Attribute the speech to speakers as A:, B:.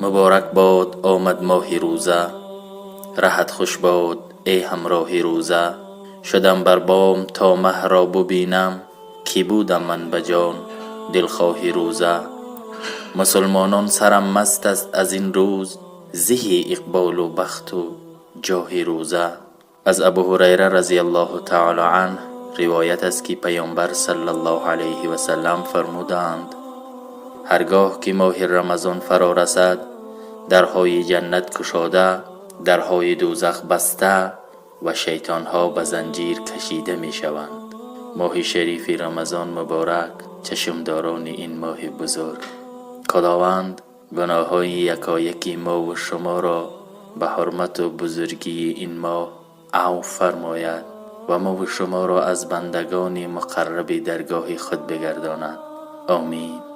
A: Муборак бод омад моҳи рӯза, раҳат хуш бод, эй ҳамроҳи рӯза. Шудам бар бом то маҳро бубинам, ки будам ман ба ҷон дилхоҳи рӯза. Мусулмонон сарам маст аст аз ин рӯз, зеҳи иқболу бахту ҷоҳи рӯза. Аз Абу Ҳурайра разияллоҳу таъоло анҳу ривоят аст, ки Паёмбар саллаллоҳу алайҳи васаллам фармуданд: ҳаргоҳ ки моҳи Рамазон фаро расад, дарҳои ҷаннат кушода, дарҳои дӯзах баста ва шайтонҳо ба занҷир кашида мешаванд. Моҳи шарифи Рамазон муборак, чашмдорони ин моҳи бузург. Худованд гуноҳҳои якояки мову шуморо ба ҳурмату бузургии ин моҳ афв фармояд ва мову шуморо аз бандагони муқарраби даргоҳи худ бигардонад. Омин.